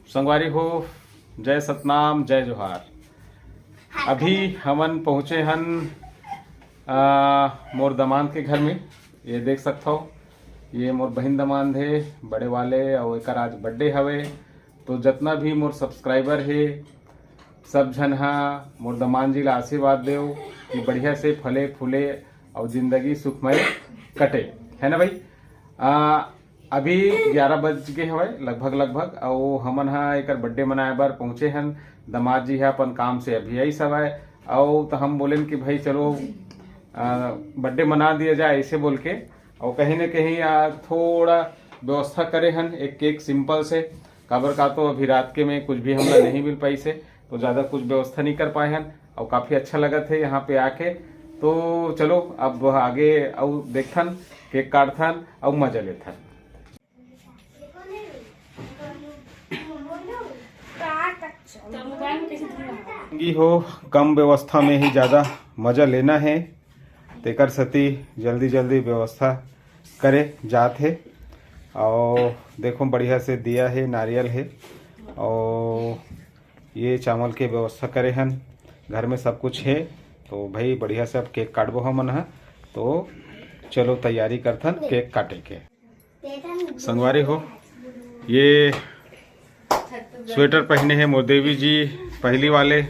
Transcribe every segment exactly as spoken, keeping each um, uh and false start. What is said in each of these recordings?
संगवारी हो, जय सतनाम, जय जोहार। अभी हमन पहुँचे हन आ, मोर दमांद के घर में। ये देख सकथव, ये मोर बहिन दमांद हे, बड़े वाले, अउ एकर आज बर्थडे हवे। तो जतना भी मोर सब्सक्राइबर हे, सब झन हा मोर दमांद जी ला आशीर्वाद देव कि बढ़िया से फले फूले अउ जिंदगी सुखमय कटे, है ना भाई? आ, अभी ग्यारह बज गे हवय लगभग लगभग, अउ हमन ह एकर बर्थडे मनाए बर पहुँचे हन। दमाद जी ह अपन काम से अभी आइस हवय, अउ त हम बोलेन कि भाई चलो, आ, बर्थडे मना दिया जाए, ऐसे बोल के। अउ कहीं ना कहीं आ, थोड़ा व्यवस्था करे हन एक केक सिंपल से, काबर का तो अभी रात के में कुछ भी हमला नहीं मिल पाइस हे, तो ज़्यादा कुछ व्यवस्था नहीं कर पाए हन। अउ काफ़ी अच्छा लगत हे यहाँ पे आके। तो चलो अब आगे अउ देखथन, केक काटथन अउ मजा लेथन। संगी हो, कम व्यवस्था में ही ज़्यादा मजा लेना हे, तेकर सेती जल्दी जल्दी व्यवस्था करे जात हे। अउ देखो, बढ़िया से दिया हे, नारियल हे, अउ ये चावल के व्यवस्था करे हन, घर में सब कुछ हे। तो भाई, बढ़िया से अब केक काटबो हमन ह। तो चलो, तैयारी करथन केक काटे के। संगवारी हो, ये स्वेटर पहने हे मोर देवी जी, पहली वाले,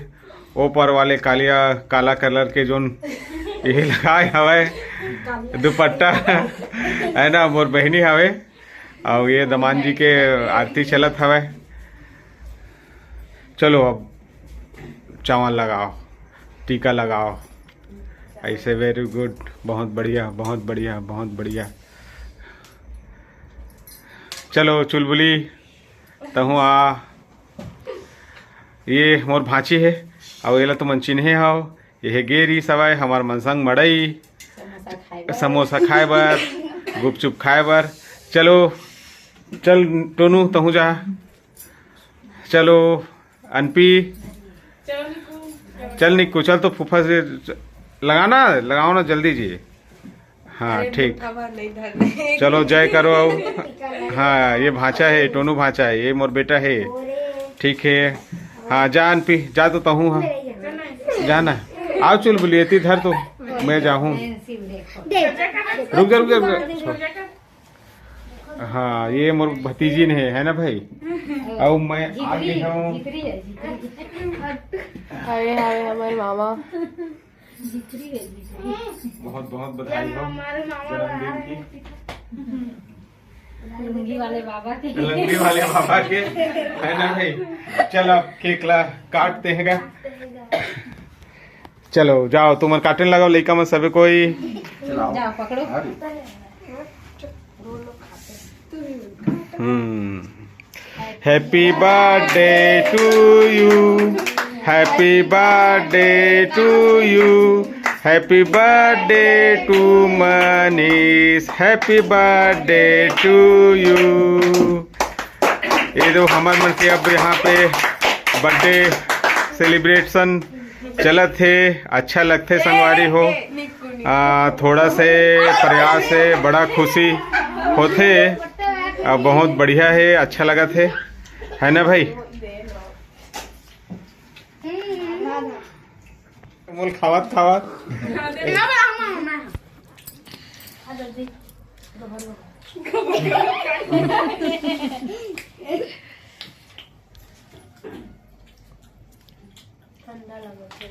ऊपर वाले कालिया, काला कलर के जोन ये लगाए हवय दुपट्टा, है ना, मोर बहिनी हवे। अउ ये दमांद जी के आरती चलत हवय। चलो, अब चावल लगाओ, टीका लगाओ, ऐसे। वेरी गुड, बहुत बढ़िया, बहुत बढ़िया, बहुत बढ़िया। चलो चुलबुली, तहूँ आ। ये मोर भांची हे, अउ एला तुमन चिन्हे हव। ये हे गेरी सवाय, हमर मन संग मड़ई, समोसा खाए बर। समोसा खाए बर, गुपचुप खाए बर। चलो, चल टोनू, तहूँ जा। चलो अनपी, चल निक्कू, चल तो फूफा से लगाना, लगाओ ना जल्दी जी। हाँ, अरे, ठीक। बूढ़ा बा, नहीं धरने। चलो, जय करो। हाँ, ये भांचा है, टोनू भांचा है, ये मोर बेटा है। ठीक है। हाँ, जा अनपी, जा तो तहूँ। हाँ, जा ना। आओ चुलबुली, एती धर तो, मैं जाहूँ। रुक जा, रुक जा, रुक जा। हाँ, ये मोर भतीजिन हे, है ना भाई? अउ मैं आ गे हूँ। अरे, अरे, हमारे मामा। बहुत बहुत बधाई हो जन्मदिन की। लुंगी वाले बाबा के। लुंगी वाले बाबा के, है ना भाई? चल, अब केक ला काटते हैं गा। चलो जाओ, तुमन काटने लगाओ, लइका मन सबे कोई। चलाओ। जाओ, पकड़ो। हम्म। Happy birthday to you, happy birthday to you, happy birthday to Manish, happy birthday to you। ये दो हमर मन के अब यहाँ पे बर्थडे सेलिब्रेशन चलत हे, अच्छा लगथे संगवारी हो। आ, थोड़ा से प्रयास से बड़ा खुशी होथे। आ, बहुत बढ़िया हे, अच्छा लगत हे, है ना भाई? मोल खावत खावत ठंडा लगत हे।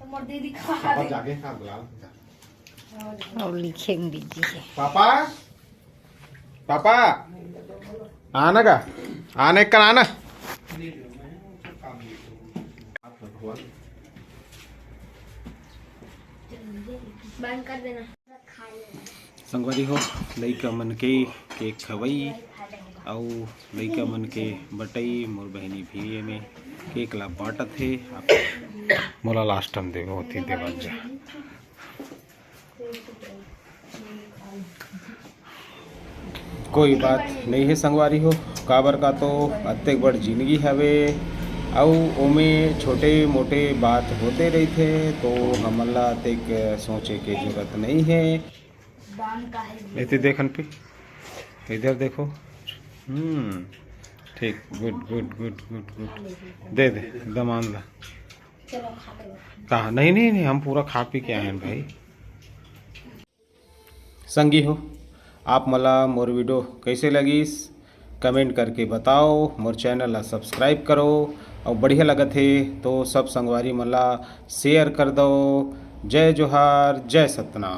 हमर दीदी खा पापा दे। जाके खा, बुला लो, जा। और लिखेंगे जी। पापा, पापा, आना का? आने का आना। बंद कर देना। संगवारी हो, लइका मन के केक खवई अउ लइका मन के बटई, मोर बहिनी भी एमे केक ला बांटत हे। आप मोला लास्ट टाइम देवे होती देवत जा। कोई बात नहीं है संगवारी हो, काबर का तो अतेक बड़ जिंदगी हवे, अउ ओमे छोटे मोटे बात होते रहिथे, तो हमन ला अतेक सोचे के जरूरत नहीं है। एती देखन पे, इधर देखो। हम्म, ठीक, गुड गुड गुड गुड गुड। दे दे दमांद ला। कहा नहीं नहीं नहीं, हम पूरा खा पी के आए हैं भाई। संगी हो, आप मन ला मोर वीडियो कैसे लगिस, कमेंट करके बताओ। मोर चैनल ला सब्सक्राइब करो, और बढ़िया लगत हे तो सब संगवारी मन ला शेयर कर दो। जय जोहार, जय सतना।